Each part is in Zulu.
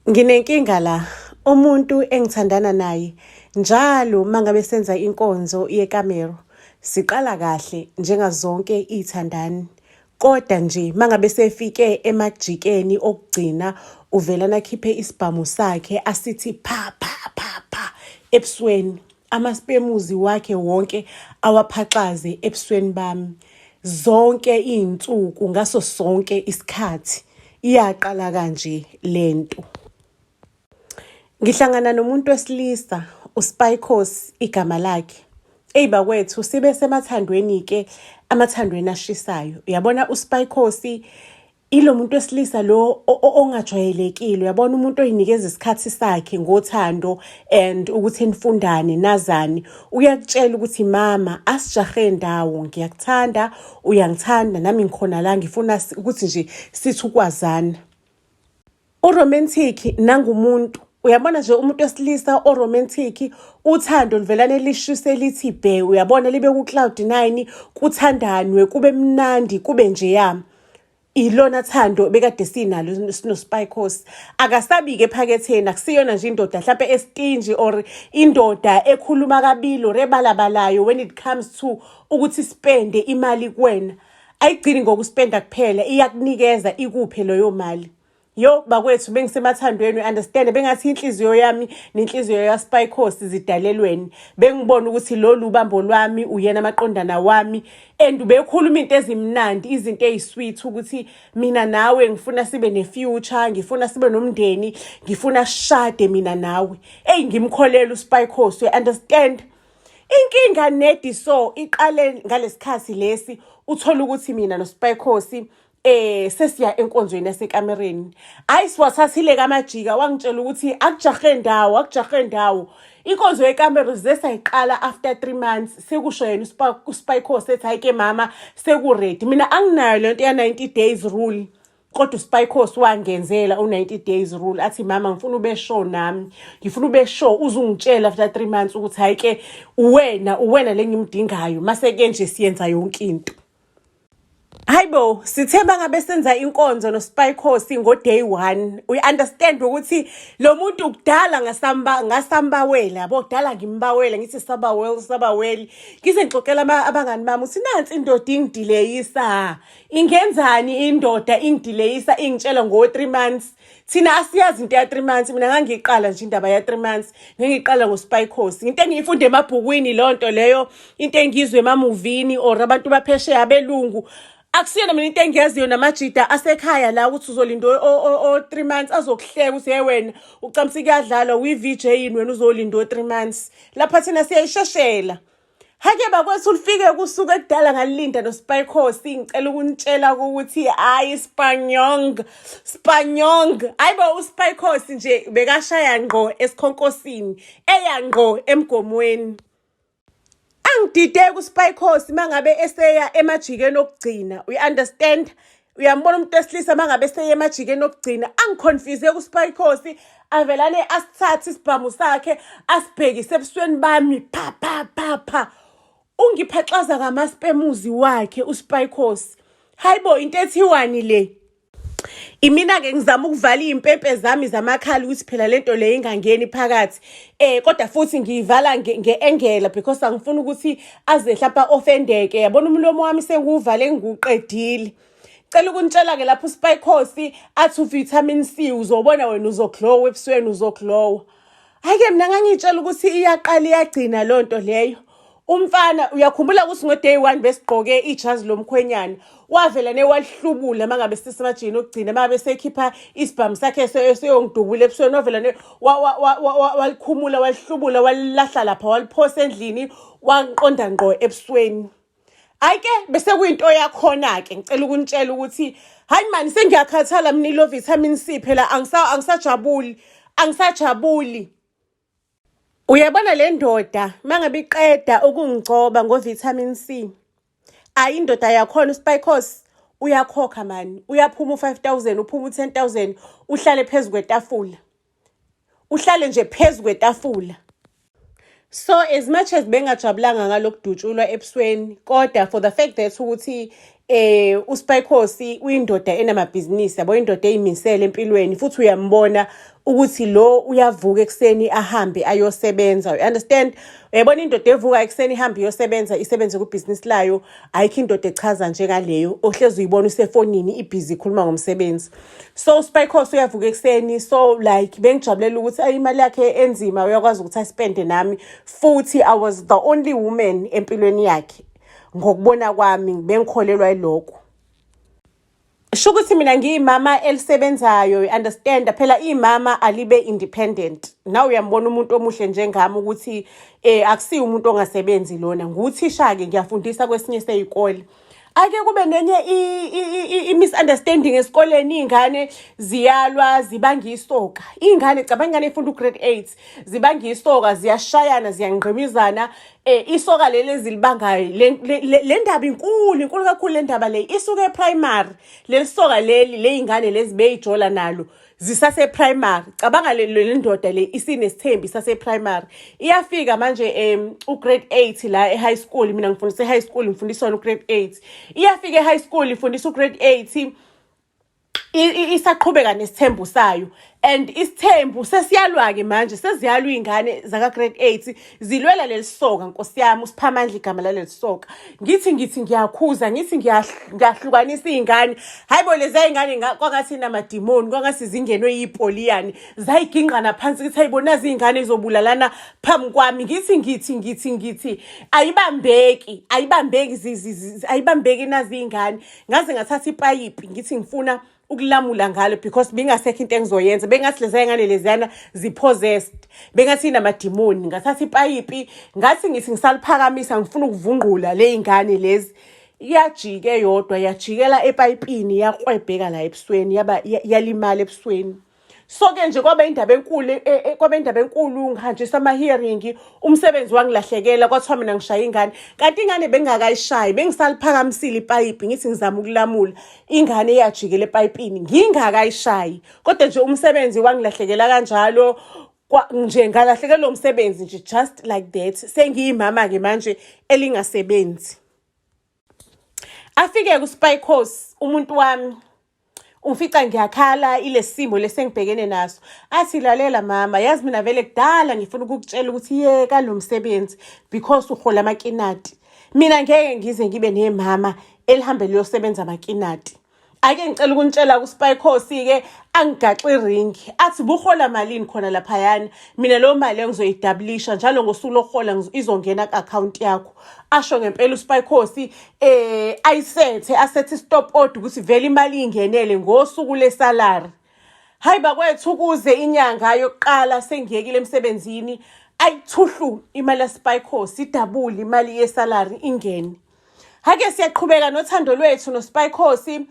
Nginenkinga la, umuntu engithandana naye njalo mangabe senza inkonzo yekamero siqala kahle njengazonke iy'thandani kodwa nje mangabe sefike emajikeni okugcina uvelane akhiphe isibhamu sakhe asithi pha pha pha pha ebusweni amaspemuzi wakhe wonke awaphaxaze ebusweni bami zonke iy'nsuku ngaso sonke isikhathi. Iyaqala kanje lento. Ngihlangana nomuntu wesilisa uSpikos igama lakhe. Eyi bakwethu sibe semathandweni-ke amathandweni ashisayo. Uyabona uSpikos ilo muntu wesilisa lo ongajwayelekile uyabona umuntu oyinikeza isikhathi sakhe ngothando and ukuthi nifundane nazane uyakutshela ukuthi mama asijahe ndawo ngiyakuthanda uyangithanda nami ngikhona la ngifuna ukuthi nje sithi ukwazana uromantic nangumuntu uyabona nje umuntu wesilisa oromantic uthando luvelane lishise lithi bhe uyabona libe ku-cloud nine kuthandanwe kube mnandi kube njeya Ilona thando bekade sinalo sinoSpikos. Akasabike ephaketheni akusiyona nje indoda mhlampe estingy or indoda ekhuluma kabili or ebalabalayo when it comes to ukuthi spende imali kuwena. Ayigcini ngokuspenda kuphela iyakunikeza ikuphe leyo mali. Yo bakwethu bengisemathandweni understand bengathi inhliziyo yami nenhliziyo yaSpikos zidalelweni bengibona ukuthi lolu ubambo lwami uyena amaqondana wami and ubekhuluma into ezimnandi izinto ezisweet ukuthi mina nawe ngifuna sibe nefuture ngifuna sibe nomndeni ngifuna sishade mina nawe eyi ngimkholela uSpikos you understand inkinga nedi so iqale ngalesikhathi lesi uthola ukuthi mina noSpikos sesiya enkonzweni yasekamereni hayi siwathathile kamajika wangitshela ukuthi akujahe ndawo akujahe ndawo inkonzo yekamero zize sayiqala after 3 months sekusho yena uSpikos ethi hayi ke mama sekuready mina anginayo lento ya 90 days rule kodwa uSpikos wangenzela u-90 days rule athi mama ngifuna ube sure nami ngifuna ube sure uzungitshela after 3 months ukuthi hayi ke uwena uwena lengimdingayo mase ke nje siyenza yonke into. Hayibo, sithe bangabe senza inkonzo noSpikos ngo-day one. We understand ukuthi lo muntu kudala ngasamba ngasambawela yabo kudala ngimbawela ngithi sabawel sabaweli. Ngize ngixoxela abangani bami ukuthi nansi indoda ingidileyisa. Ingenzani indoda ingidileyisa ingitshela ngo 3 months. Thina asiyazi into ya 3 months mina ngangiqala nje indaba ya 3 months ngiqala ngoSpikos. Into engiyifunde emabhukwini lonto leyo into engizwe emamuvini or abantu baphesheya abelungu akusiyona mina into engiyaziyo namajida asekhaya la ukuthi uzolinda o 3 months azokuhleka ukuthi hey wena ucamsa kuyadlalwa uyi-VJ yini wena uzolinda o 3 months lapha thina siyayisheshela. Hake bakwethu lifike kusuke kudala ngalinda noSpikos ngicela ukunitshela ukuthi hayi Spanyong Spanyong hayibo uSpikos nje bekashaya ngqo esikhonkosini eya ngqo emgomweni. Angidideki uSpikos mangabe eseya emajikeni okugcina we understand uyambona umuntu wesilisa mangabe eseya emajikeni okugcina angiconfuse kuSpikos avelane asithathe isibhamu sakhe asibhekise ebusweni bami pha pha pha pha ungiphaxaza ngamaspemuzi wakhe uSpikos hayibo into ethiwani le. Imina-ke ngizama ukuvala iy'mpempe zami zamakhala ukuthi phela lento le ingangeni phakathi kodwa futhi ngiyivala nge-engela because angifuni ukuthi aze hlampe offendeke yabona umlomo wami sengiwuvale ngiwuqedile. Cela ukunitshela-ke lapho uSpikos athi uvitamin C uzobona wena uzoglowa ebusweni uzoglowa. Hhayi-ke mina ngangiyitshela ukuthi iyaqala iyagcina leyo nto leyo. Umfana uyakhumbula ukuthi ngo-day one besigqoke ijazi lomkhwenyana wavela newalihlubula uma ngabe sisemajini okugcina uma ngabe sekhipha isibhamu sakhe seyongidubula ebusweni wavela ne walikhumula walihlubula walilahla lapha waliphosa endlini wangiqonda ngqo ebusweni. Hhayi ke bese kuyinto yakhona-ke ngicela ukunitshela ukuthi hayi mani sengiyakhathala mina ilo vitamin C phela angisajabuli angisajabuli. Uyabona le ndoda mangabe iqeda ukungigcoba ngo-vitamin C ayi indoda yakhona uSpikos uyakhokha mani uyaphuma u-5000 uphuma u-10000 uhlale phezu kwetafula uhlale nje phezu kwetafula. So as much as bengajabulanga ngalokudutshulwa ebusweni kodwa for the fact that ukuthi uSpikhosi uyindoda enamabhizinisi yabo, indoda eyimisele empilweni, futhi uyambona ukuthi lo uyavuka ekuseni ahambe ayosebenza, you understand? Uyabona indoda evuka ekuseni ihambe iyosebenza, isebenze kubhizinisi layo, ayikho indoda echaza njengaleyo ohlezi uyibona usefonini ibhizi ikhuluma ngomsebenzi. So uSpikhosi uyavuka ekuseni, so like bengijabulela ukuthi ayi, imali yakhe enzima uyakwazi ukuthi aspende nami, futhi I was the only woman empilweni yakhe. Ngokubona kwami bengikholelwa yilokho. Sho ukuthi mina ngiyimama elisebenzayo, you understand? Phela imama alibe independent. Nawe uyambona umuntu omuhle njengami ukuthi akusiyo umuntu ongasebenzi lona. Nguthisha-ke, ngiyafundisa kwesinye sey'kole. Ake kube nenye i-misunderstanding esikoleni, iy'ngane ziyalwa, zibanga isoka. Iy'ngane, cabanga ingane efunda u-grade 8, zibanga isoka, ziyashayana, ziyangqimizana. Isoka leli ezilibangayo, le ndaba inkulu, inkulu kakhulu le ndaba le, isuke e-primary. Leli soka leli ley'ngane lezi beyijola nalo zisase-primary. Cabanga le ndoda le isinesithembu isase-primary. Iyafika manje u-grade 8 la e-high school, mina ngifundisa e-high school, ngifundisa wona u-grade 8. Iyafika e-high school ifundisa u-grade 8, isaqhubeka nesithembu sayo, and isithembu sesiyalwa-ke manje, seziyalwa iy'ngane zaka-grade 8, zilwela leli soka. Nkosi yami, uSiphamandla igama laleli soka. Ngithi ngiyakhuza, ngithi ngiyahlukanisa iy'ngane, hayi bo, leziya y'ngane kwangathi namadimoni, kwangathi zingenwe yipoliyani, zayigingqana phansi. Ngithi hayibo, nazi iy'ngane ey'zobulalana phambi kwami. Ngithi ayibambeki, ayibambeki, ayibambeki nazi iy'ngane. Ngaze ngathatha ipayipi, ngithi ngifuna ukulamula ngalo because bingasekho into engizoyenza, bengathi leziya ngane leziyana zi-possessed, bengathi inamadimoni. Ngathatha ipayipi, ngathi ngithi ngisaliphakamisa, ngifuna ukuvungqula le y'ngane lezi, iyajika eyodwa, yajikela epayipini, yakwebheka la ebusweni, yaba yalimala ebusweni. So-ke nje kwaba indaba enkulu, kwaba indaba enkulu, ngihanjiswa ama-hearing, umsebenzi wangilahlekela, kwathiwa mina ngishaya ingane, kanti ingane bengingakayishayi, bengisaliphakamisile ipayipi, ngithi ngizama ukulamula, ingane iyajikela epayipini ngingakayishayi. Kodwa nje umsebenzi wangilahlekela kanjalo nje, ngalahlekelwa umsebenzi nje just like that. Sengiyimama-ke manje elingasebenzi. Afike kuSpikos umuntu wami, ungifica ngiyakhala ile simo lesengibhekene naso, athi, "Lalela mama, yazi mina vele kudala ngifuna ukukutshela ukuthi yeka lo msebenzi because uhola amakinati. Mina ngeke ngize ngibe nemama elihambe liyosebenza amakinati." Ake ngicela ukunitshela kuSpikhosi-ke, angigaxe iringi, athi, "Buhola malini khona laphayana? Mina leyo mali engizoyidabulisha njalo ngosuku lokuhola, izongena ku-akhawunti yakho." Asho ngempela uSpikhosi, ayisethe, asethe i-stop order ukuthi vele imali ingenele ngosuku lesalary. Hayi bakwethu, ukuze inyanga yokuqala sengiyekile emsebenzini, ayithuhlu imali yaSpikhosi, idabule imali yesalary ingene. Hake siyaqhubeka nothando lwethu noSpikhosi,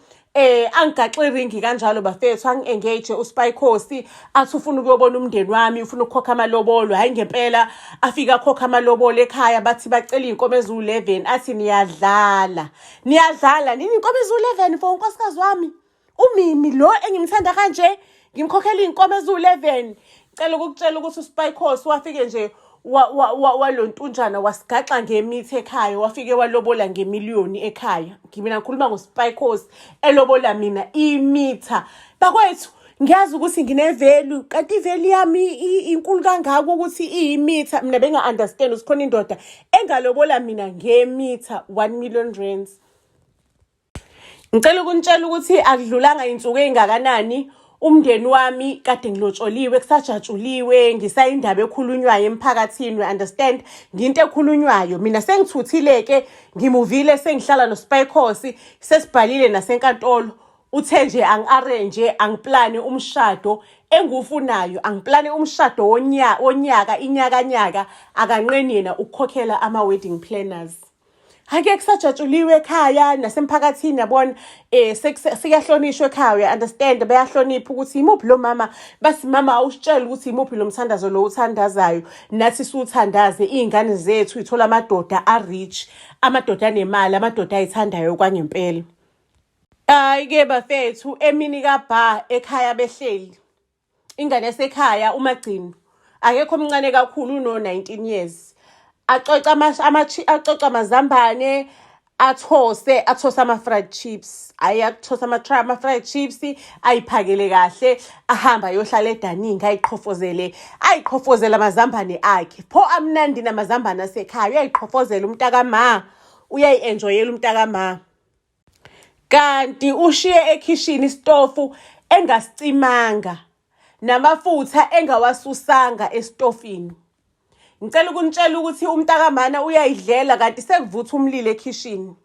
angigaxe iringi kanjalo bafethu, angi-engage uSpikhosi, athi ufuna ukuyobona umndeni wami, ufuna ukukhokha amalobolo. Hhayi ngempela, afike akhokha amalobolo ekhaya, bathi bacela iy'nkomo eziwu-11, athi, "Niyadlala, niyadlala nini, iy'nkomo eziwu-11 for unkosikazi wami uMimi lo engimthanda kanje, ngimkhokhela iy'nkomo eziwu-11?" Cela ukukutshela ukuthi uSpikhosi wafike nje walontunjana wasigaxa ngemithi ekhaya, wafike walobola ngemiliyoni ekhaya. Mina ngikhuluma ngoSpikhosi elobola mina imitha. Bakwethu, ngiyazi ukuthi ngine-value, kanti i-value yami inkulu kangaka ukuthi iyimitha. Mina benga-understand ukuthi khona indoda engalobola mina ngemitha, R1 million. Ngicela ukunitshela ukuthi akudlulanga iy'nsuku ey'ngakanani, umndeni wami kade ngilotsholiwe, kusajatshuliwe, ngisayindaba ekhulunywayo emphakathini, we understand, nginto ekhulunywayo. Mina sengithuthile-ke, ngimuvile, sengihlala noSpikhosi, sesibhalile nasenkantolo. Uthe nje angi-arrange, angiplane umshado engiwufunayo, angiplane umshado wonyaka, inyakanyaka, akanqeni yena ukukhokhela ama-wedding planners. Hake kusajatshuliwe ekhaya nasemphakathini, yabona, sekuyahlonishwa ekhaya, uya understand, bayahlonipha ukuthi imuphi lo mama. Bathi, "Mama, awusitshele ukuthi imuphi lo mthandazo lo uthandazayo, nathi siwuthandaze, iy'ngane zethu y'thola amadoda a-rich, amadoda anemali, amadoda ayithandayo kwangempela." Hhayi-ke bafethu, emini kabha ekhaya behleli, ingane yasekhaya uMagcino, akekho omncane kakhulu, uno-19 years, acoca acoca amazambane. Athose ama-fried chips, aye akuthose ama-fried chips, ayiphakele kahle, ahambe ayohlala edaningi, ayiqhofozele, ayiqhofozele amazambane akhe. Pho amnandi namazambane asekhaya, uyayiqhofozela umntakama, uyayi-enjoyela umntakama. Kanti ushiye ekhishini isitofu engasicimanga namafutha engawasusanga esitofini. Ngicela ukunitshela ukuthi umntakamana uyayidlela kanti sekuvutha umlilo ekhishini.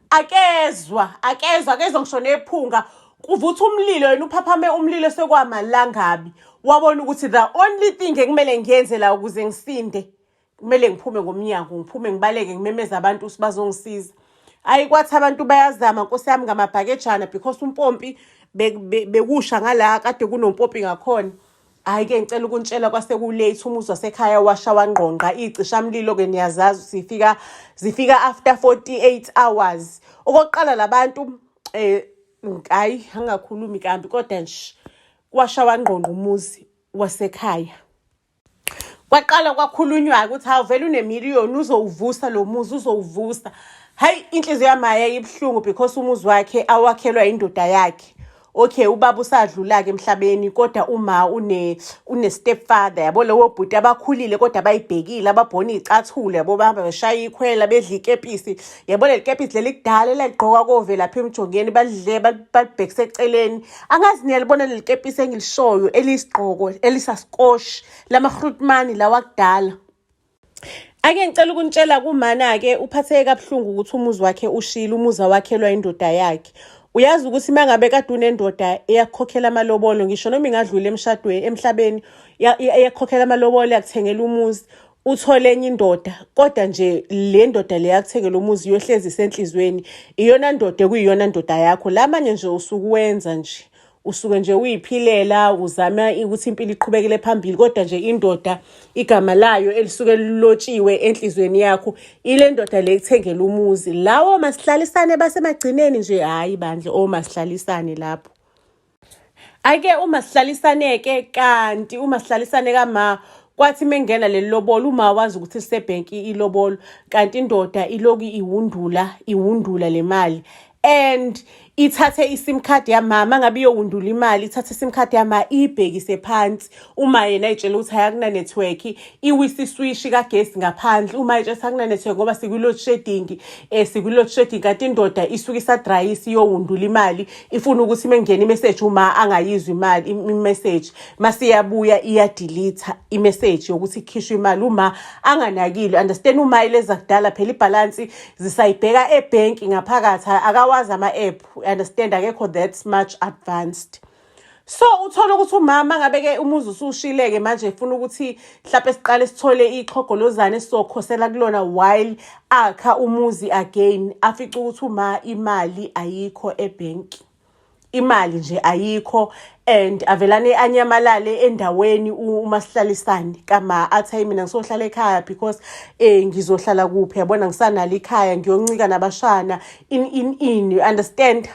Akezwa, akezwa, akezwa ngisho nephunga. Kuvutha umlilo yena uphaphame umlilo sekwamalangabi. Wabona ukuthi the only thing ekumele ngiyenze la ukuze ngisinde kumele ngiphume ngomnyango, ngiphume ngibaleke ngimemeze abantu ukuthi bazongisiza. Hayi kwathi abantu bayazama nkosi yami ngamabhakejana because umpompi bekusha ngala kade kunompompi ngakhona. Hhayi-ke ngicela ukuntshela kwase ku-late umuzi wasekhaya washa wangqongqa iy'cishamlilo-ke niyazazi zifika zifika after 48 hours. Okokuqala labantu hhayi angingakhulumi kambi kodwa nje kwasha wangqongqa umuzi wasekhaya. Kwaqala kwakhulunywa-ke ukuthi hawu vele unemiliyoni uzowuvusa lo muzi uzowuvusa. Hhayi inhliziyo yami yayibuhlungu because umuzi wakhe awakhelwa indoda yakhe. Okay ubaba usadlula-ke emhlabeni kodwa uma une-step father yabo lowo bhuti abakhulile kodwa bayibhekile ababhona iy'cathulo yabo bahamba beshaya ikhwela bedla ikepisi yabo leli kepisi leli kudala elaligqokwa kovelaphi emjongeni balidle balibhekise eceleni angazi niyalibona leli kepisi engilishoyo eliyisigqoko elisaskoshi lama-grootman lawa kudala. Ake ngicela ukunitshela kumana-ke uphatheke kabuhlungu ukuthi umuzi wakhe ushile, umuzi awakhelwa indoda yakhe. Uyazi ukuthi uma ngabe kade unendoda eyakukhokhela amalobolo, ngisho noma ingadlula emshadweni emhlabeni, eyakukhokhela amalobolo yakuthengela umuzi, uthole enye indoda, kodwa nje le ndoda le yakuthengela umuzi iyohlezi isenhliziyweni, iyona ndoda ekuyiyona ndoda yakho. La manje nje usuke uwenza nje usuke nje uyiphilela uzama ukuthi impilo iqhubekele phambili kodwa nje indoda igama layo elisuke lilotshiwe enhliziyweni yakho ile ndoda le ekuthengela umuzi lawo masihlalisane basemagcineni nje hhayi bandle omasihlalisane lapho ake uma sihlalisane-ke kanti uma sihlalisane kama kwathi mengena leli lobolo uma wazi ukuthi lisebhenki ilobolo kanti indoda iloku iwundula iwundula le mali and ithathe i-sim card yamama ngabe iyowundula imali ithathe i-sim card yama iyibhekise phansi uma yena ayitshela ukuthi hayi akuna-network iwise iswishi kagesi ngaphandle uma ayitshela ukuthi akuna-network ngoba sikwi-load shedding um sikwi-load shedding kanti indoda isuke isadrayisa iyowundula imali ifuna ukuthi uma kungena imeseji uma angayizwa imali imeseji masiyabuya iyadilitha imeseji yokuthi ikhishwe imali uma anganakile understand uma ileza kudala phela ibhalansi zisayibheka ebhenki ngaphakathi akawazi ama-app understand akekho that much advanced so uthola ukuthi umama ngabe-ke umuzi usushile-ke manje efuna ukuthi mhlawumpe siqale sithole ixhogolozane esizokhosela kulona while akha umuzi again afice ukuthi uma imali ayikho ebhenki imali nje ayikho and avelane anyamalale endaweni uma sihlalisane kama athi hayi mina ngisohlala ekhaya because eh ngizohlala kuphi yabona ngisanalo ikhaya ngiyoncika nabashana in in in you understand.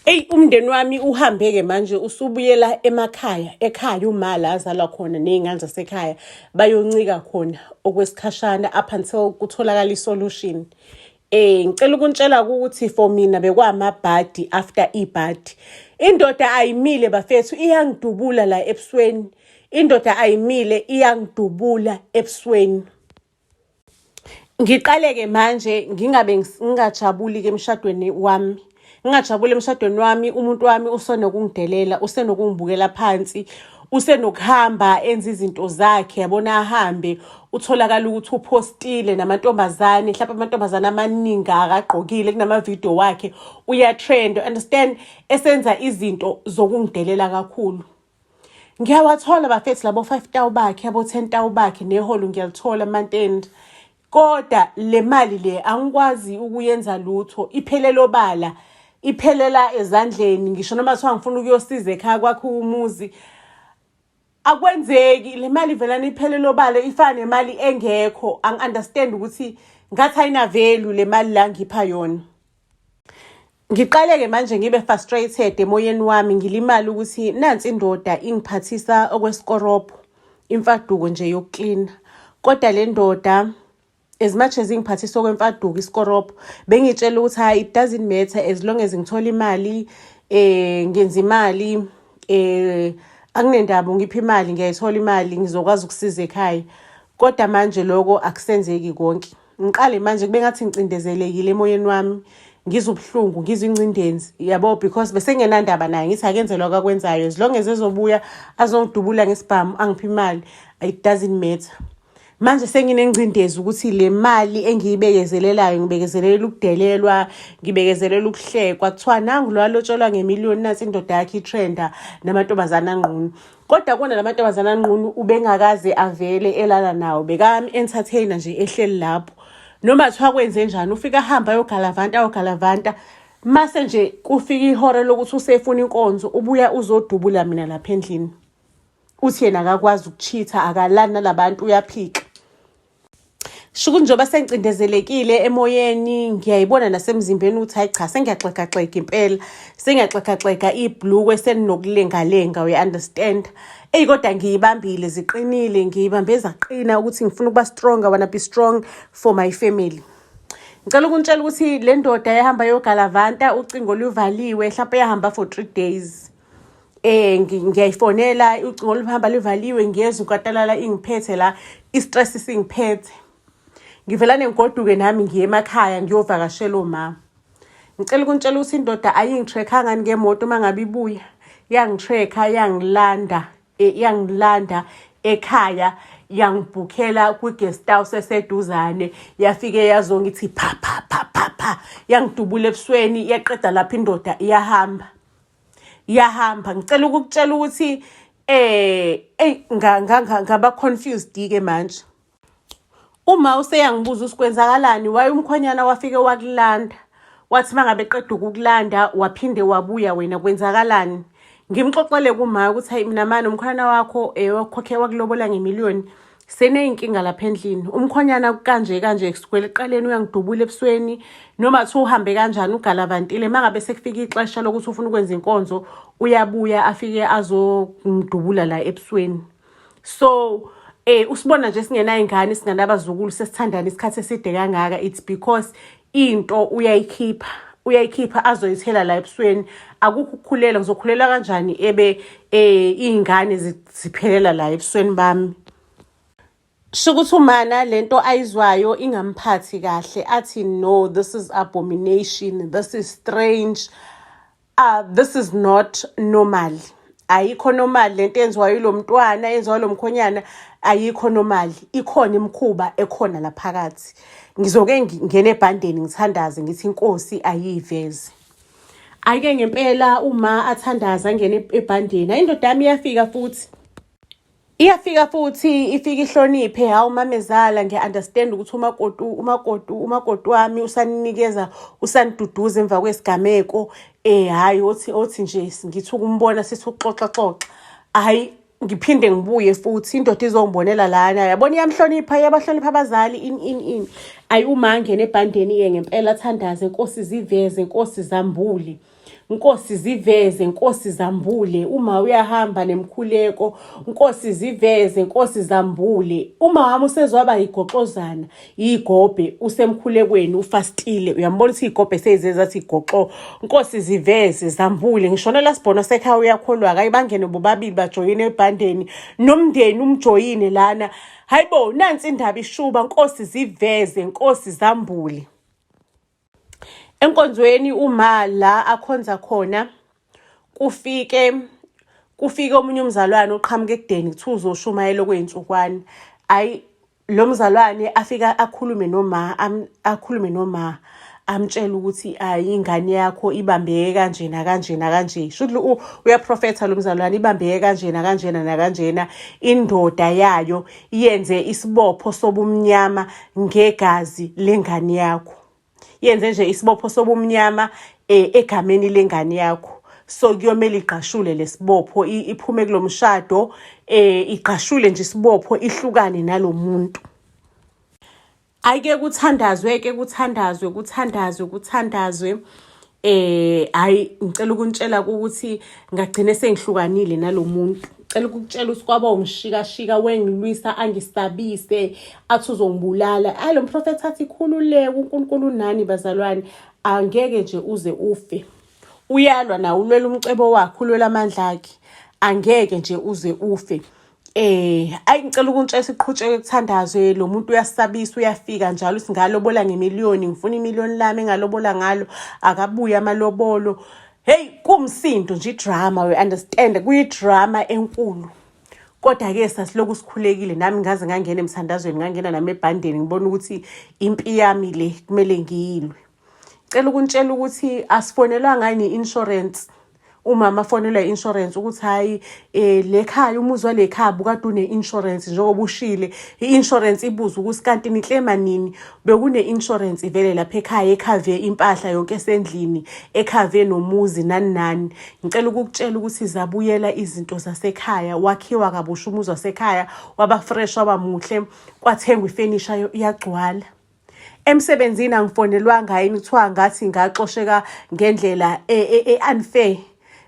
Eyi umndeni wami uhambe-ke manje usubuyela emakhaya ekhaya uma la azalwa khona ney'ngane zasekhaya bayoncika khona okwesikhashana up until kutholakala i-solution. Ngicela ukuntshela ukuthi for mina bekwamabhadi after ibhadi. Indoda ayimile bafethu iyangidubula la ebusweni. Indoda ayimile iyangidubula ebusweni. Ngiqale-ke manje ngingabe ngingajabuli-ke emshadweni wami. Ngingajabuli emshadweni wami, umuntu wami usenokungidelela, usenokungibukela phansi, usenokuhamba enze izinto zakhe yabona ahambe utholakala ukuthi uphostile namantombazane mhlawumbe amantombazane amaningi akagqokile kunamavidiyo wakhe uyatrend understand esenza izinto zokungidelela kakhulu. Ngiyawathola bafethu labo 5 tawu bakhe abo 10 tawu bakhe neholo ngiyalithola mantend kodwa le mali le angikwazi ukuyenza lutho iphelele obala iphelela ezandleni ngisho noma kuthiwa ngifuna ukuyosiza ekhaya kwakho umuzi akwenzeki le mali velana iphelele obala ifana nemali engekho angi-understand ukuthi ngathi ayina-value le mali la ngipha yona. Ngiqale-ke manje ngibe frustrated emoyeni wami ngilimale ukuthi nansi indoda ingiphathisa okwesikorobho imfaduko nje yokuklina kodwa le ndoda As much as ingiphathisa okwemfaduko isikorobho, bengitshela ukuthi hayi, it doesn't matter as long as ngithola imali, ngenza imali, akunendaba ungipha imali, ngiyayithola imali, ngizokwazi ukusiza ekhaya. Kodwa manje lokho akusenzeki konke. Ngiqale manje kube ngathi ngicindezelekile emoyeni wami, ngizwa ubuhlungu, ngizwa ingcindezi, yabo, because bese ngingenandaba naye, ngithi akenze lokho akwenzayo as long as ezobuya azongidubula ngesibhamu angiphe imali, it doesn't matter. Manje senginengcindezi ukuthi le mali engiyibekezelelayo, ngibekezelela ukudelelwa, ngibekezelela ukuhlekwa, kuthiwa nangu lo alotsholwa ngemiliyoni, nansi indoda yakhe itrenda namantombazane anqunu. Kodwa kona lamantombazane anqunu ubengakaze avele elala nawo, bekam-entertainer nje ehleli lapho. Noma kuthiwa kwenze njani, ufike ahambe ayogalavanta, ayogalavanta, mase nje kufika ihora lokuthi usefuna inkonzo, ubuya uzodubula mina lapha endlini. Uthi yena akakwazi ukuchitha, akalani nalabantu, uyaphika. Shukuthi njengoba sengicindezelekile emoyeni, ngiyayibona nasemzimbeni ukuthi hayi cha, sengiyaxegaxega impela, sengiyaxegaxega, ibhlukwe selinokulengalenga, uya-understand. Eyi kodwa ngiyibambile, ziqinile, ngiyibambe zaqina ukuthi ngifuna ukuba strong, I wanna be strong for my family. Ngicela ukunitshela ukuthi le ndoda yahamba yogalavanta, ucingo luvaliwe, hlampe yahamba for 3 days. Ngiyayifonela, ucingo luhamba livaliwe, ngiyezwa inkatalala ingiphethe la, i-stress singiphethe. Ngivelane ngigoduke nami ngiye emakhaya ngiyovakashela oma. Ngicela ukunitshela ukuthi indoda ayingi-track-anga ngemoto uma ngabe ibuya. Yangi-track-a, yangilanda, yangilanda ekhaya, yangibhukhela kwi-guest house eseduzane, yafike yazongithi pha pha pha pha pha, yangidubula ebusweni, yaqeda lapho indoda iyahamba. Iyahamba. Ngicela ukukutshela ukuthi eyi ngaba confused ke manje. Uma useyangibuza ukuthi kwenzakalani, waye umkhwenyana wafike wakulanda, wathi mangabe eqeda ukukulanda waphinde wabuya wena, kwenzakalani? Ngimxoxele kuma ukuthi hayi mina mani, umkhwenyana wakho wakhokhe wakulobola ngemiliyoni, seneyinkinga lapha endlini. Umkhwenyana kanje kanje, kusukela ekuqaleni uyangidubula ebusweni, noma kuthiwa uhambe kanjani ugalavantile, mangabe sekufika ixesha lokuthi ufuna ukwenza inkonzo, uyabuya afike azongidubula la ebusweni. So usibona nje singenayo ingane, singanabazukulu, sesithandana isikhathi eside kangaka, it's because into uyayikhipha, uyayikhipha azoyithela la ebusweni. Akukho ukukhulela, ngizokhulela kanjani ebe iy'ngane ziphelela la ebusweni bami? Shukuthi umana lento ayizwayo ingamphathi kahle, athi no, this is abomination, this is strange, this is not normal, ayikho normal lento enziwayo yilo mntwana, enziwa lo mkhonyana, ayikho normal, ikhona imikhuba ekhona laphakathi. Ngizoke ngingene ebhandeni ngithandaze, ngithi inkosi ayiyiveze. Ayike ngempela uma athandaza angene ebhandeni, hayi indoda yami iyafika futhi. Iyafika futhi, ifike ihloniphe, hawu mamezala, ngiya-understand ukuthi umakoti, umakoti, umakoti wami usaninikeza, usaniduduza emva kwesigameko. Hhayi othi othi nje ngithi ukumbona, sithi ukuxoxa xoxa. Hhayi ngiphinde ngibuye futhi indoda izongibonela lana, yabona iyamhlonipha, iyabahlonipha abazali, ini ini ini. Ayi uma angena ebhandeni-ke ngempela athandaze, Nkosi ziveze, Nkosi zambule. Nkosi ziveze, Nkosi zambule. Uma uyahamba nemkhuleko, Nkosi ziveze, Nkosi zambule. Uma wami usezwaba igoxozana, igobhe, usemkhulekweni, ufastile. Uyambona ukuthi igobhe seyize zathi igoxo. Nkosi ziveze, zambule. Ngishona la sibhono sekhaya uyakholwa, hayi bangene bobabili bajoyine ebhandeni. Nomndeni umjoyine lana. Hayibo, nansi indaba ishuba, Nkosi ziveze, Nkosi zambule. Enkonzweni uma la akhonza khona kufike omunye umzalwane oqhamuka ekudeni, kuthiwa uzoshumayela okwey'nsukwana. Ayi lo mzalwane afika akhulume noma, akhulume noma, amtshele ukuthi ayi ingane yakho ibambeke kanje nakanje nakanje. Shuthi uyaprofetha lo mzalwane, ibambeke kanje nakanjena nakanjena, indoda yayo yenze isibopho sobumnyama ngegazi lengane yakho. Yenze nje isibopho sobumnyama egameni lengane yakho. So kuyomele igqashule lesibopho, iphume kulo mshado, igqashule nje isibopho, ihlukane nalomuntu. Ayike kuthandazwe ke, kuthandazwe, kuthandazwe, kuthandazwe. Hayi ngicela ukunitshela ukuthi ngagcine sengihlukanile nalomuntu. Cela ukukutshela ukuthi kwaba umshikashika wengilwisa angisabise athi uzongibulala. Ayi lo mprofethi athi khululeka uNkulunkulu unani bazalwane angeke nje uze ufe. Uyalwa nawe ulwela umcebo wakhe ulwela amandla akhe angeke nje uze ufe. Ayi ngicela ukuntshela siqhutsheke kuthandazwe lo muntu uyasabisa uyafika njalo uthi ngalobola ngemiliyoni ngifuna imiliyoni lami engalobola ngalo akabuye amalobolo. Hey kumsindo nje idrama we understand kuyidrama enkulu. Kodwa-ke sasilokhu sikhulekile nami ngaze ngangena emthandazweni ngangena nami ebhandeni ngibona ukuthi impi yami le kumele ngiyilwe. Cela ukuntshela ukuthi asifonelwanga yini i-insurance umama afonelwa i-insurance ukuthi hhayi um le khaya umuzi wale khaya bukade une-insurance njengoba ushile i-insurance ibuze ukuthi kanti niklema nini bekune-insurance vele lapha ekhaya ekhave impahla yonke esendlini ekhave nomuzi nani nani ngicela ukukutshela ukuthi zabuyela izinto zasekhaya wakhiwa kabusha umuzi wasekhaya waba fresh waba muhle kwathengwa ifenisha yagcwala Emsebenzini angifonelwanga yini kuthiwa ngathi ngaxosheka ngendlela e-unfair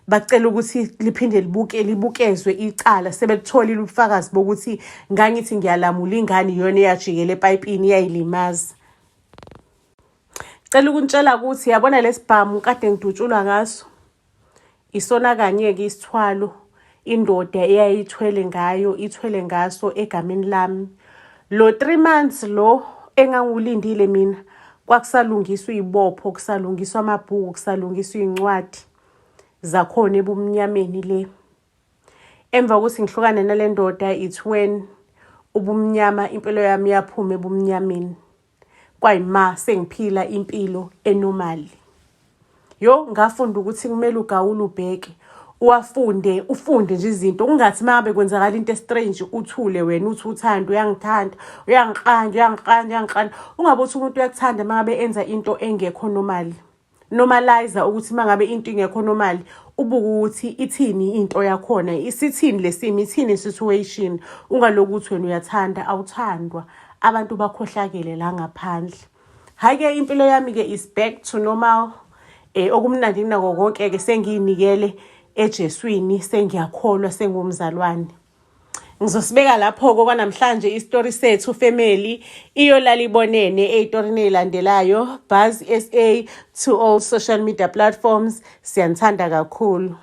bacela ukuthi liphinde libuke libukezwe icala sebekutholile ubufakazi bokuthi ngangithi ngiyalamula ingane iyona eyajikela epayipini yayilimaza. Cela ukuntshela ukuthi yabona lesibhamu kade ngidutshulwa ngaso Isona kanye-ke isithwalo indoda eyayithwele ngayo ithwele ngaso egameni lami. Lo 3 months lo engangiwulindile mina kwakusalungiswa iy'bopho, kusalungiswa amabhuku, kusalungiswa iy'ncwadi zakhona ebumnyameni le. Emva kokuthi ngihlukane nale ndoda it's when ubumnyama impilo yami yaphuma ebumnyameni. Kwayima sengiphila impilo enormal. Yo ngafunda ukuthi kumele ugawule ubheke uwafunde ufunde nje izinto ungathi uma ngabe kwenzakala into estrange uthule wena uthi uthanda uyangithanda uyangikranja uyangikranja uyangikranja ungabe uthi umuntu uyakuthanda uma ngabe enza into engekho normal normalize ukuthi uma ngabe into ingekho normal ubuke ukuthi ithini into yakhona isithini lesimo ithini situation ungalokhu uthi wena uyathanda awuthandwa abantu bakhohlakele la ngaphandle hhayi-ke impilo yami-ke is back to normal okumnandi kunako konke-ke sengiyinikele eJeswini sengiyakholwa sengumzalwane ngizosibeka lapho-ko kwanamhlanje isitori sethu family iyolala ibonene ey'torini ey'landelayo Buzz SA to all social media platforms siyanithanda kakhulu.